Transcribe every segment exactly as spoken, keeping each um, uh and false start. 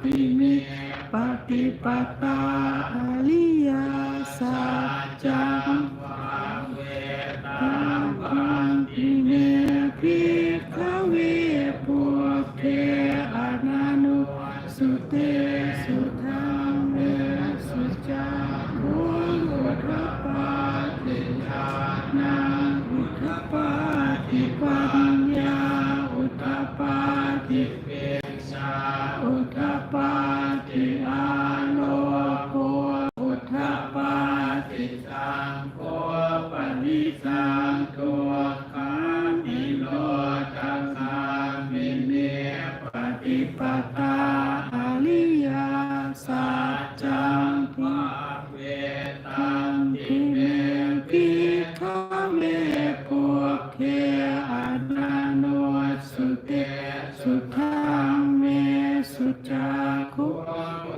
me paṭipadā ariyasaccaṃ bhāvetabbanti me bhikkhave pubbe ananussutesu dhammesu cakkhuṃ udapādi ñāṇaṃ udapādi paññā udapādi vijjā udapādi āloko udapādi. Taṃ kho panidaṃ dukkhaṃ nirodhagāminī paṭipadā ariyasaccaṃ bhāvetabbanti me bhikkhave pubbe ananussutesu dhammesu cakkhuṃ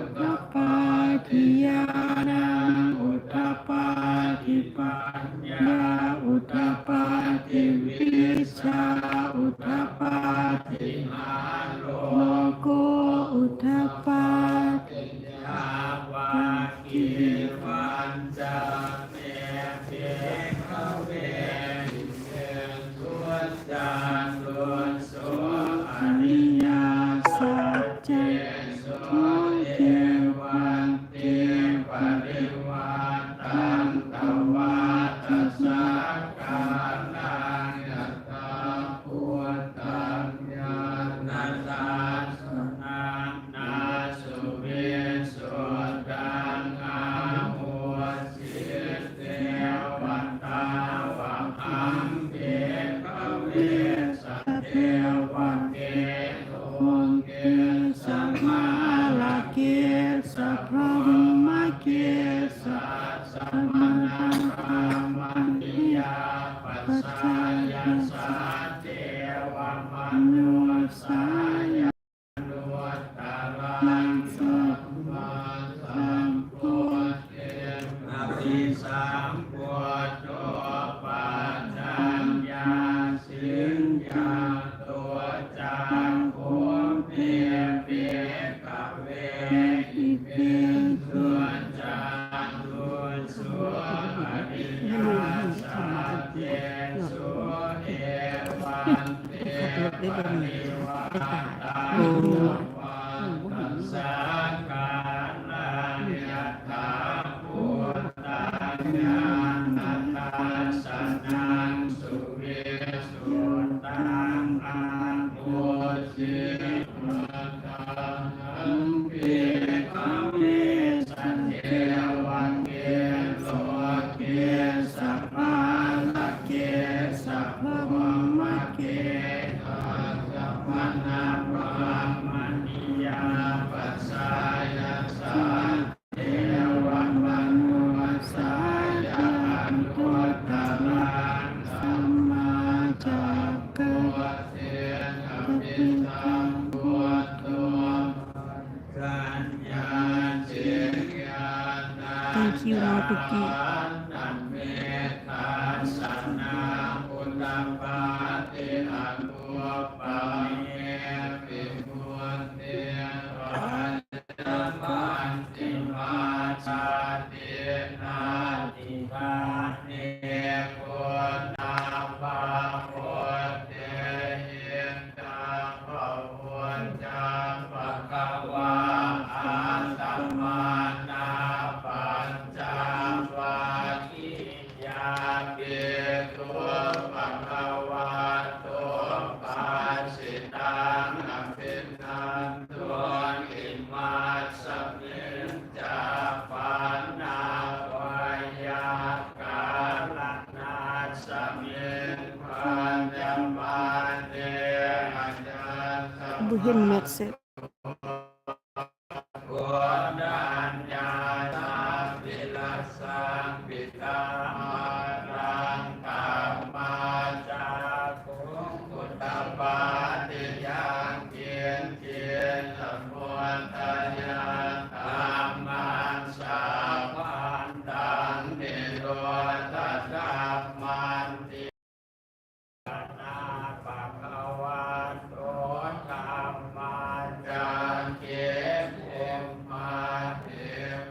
udapādi ñāṇaṃ udapādi paññā udapādi vijjā udapādi āloko udapādi. Yāvakīvañca me bhikkhave imesu catūsu ariyasaccesu evantiparivaṭṭaṃ dvādasākāraṃ yathābhūtaṃ ñāṇadassanaṃ na suvisuddhaṃ ahosi. Neva tāvāhaṃ bhikkhave sadevake loke samārake sabrahmake sassamaṇabrāhmaṇiyā pajāya sadevamanussāya anuttaraṃ sammāsambuddhiṃ abhisambuddho paccaññāsiṃ. Yāto cakkhuṃ me bhikkhave imesu catūsu ariyasaccesu evantiparivaṭṭaṃ dvādasākāraṃ yathābhūtaṃ ñāṇadassanaṃ suvisuddhaṃ ahosi. Tahaṃ bhikkhave sadevake loke samārake sabrahmake sassamaṇabrāhmaṇiyā pajāya sadevamanussāya anuttaraṃ sammāsambodhiṃ abhisambuddho paccaññāsiṃ. Thank you, Mautuki. Ñāṇadassanaṃ me dassanaṃ udapādi anuppame vimutti. Pañcamattimā jāti natthidāni punabbhavoti. Idamavoca bhagavā. Attamanā pañcavaggiyā bhikkhū bhagavato bhāsitaṃ abhinanduṃ. Imasmiñca pana veyyākaraṇasmiṃ bhaññamāne ajjhatta บ่เห็นเม็ดเสร็จ